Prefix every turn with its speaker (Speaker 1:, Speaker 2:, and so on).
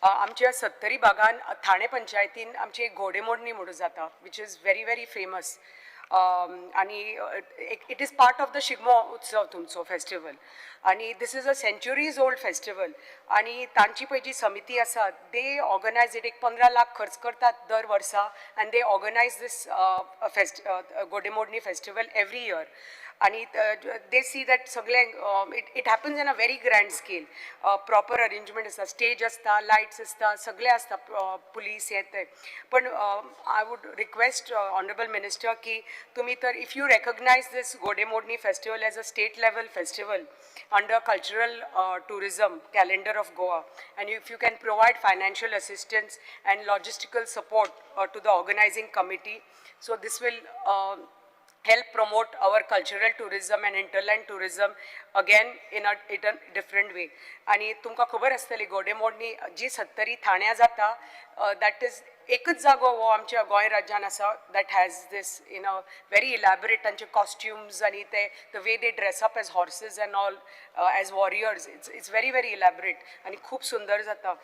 Speaker 1: आमच्या सत्तरी भागान ठाणे पंचायतीन आमची एक घोडेमोडणी म्हणून जाता, which is very very famous आणि it is part of the Shigmo उत्सव तुमचो फेस्टिवल आणि this is a centuries old festival. आणि तांची पळय जी समिती आसा, they organise it. एक 15 लाख खर्च करतात दर वर्सा and they organize this fest Ghodemodni festival every year. आणि दे सी that सगळे it happens in a very grand scale. Proper arrangement आसता, स्टेज आसता, लायट्स आसता, सगळे आसता, पुलीस हे ते. पण I would request honourable minister की तुमी तर if you recognize this Ghodemodni festival as a state level festival under cultural tourism calendar of Goa, and if you can provide financial assistance and logistical support to the organizing committee, so this will help promote our cultural tourism and hinterland tourism again in a different way. आणि तुमकां खबर आसतली, घोडेमोडणी जी सत्तरी ठाण्या जाता, that is एकच जागो हो आमच्या गोंय राज्यान आसा that has this in a very elaborate तांचे कॉस्ट्युम्स आनी ते the way they dress up as horses and all as warriors, it's very very elaborate आणि खूप सुंदर जाता.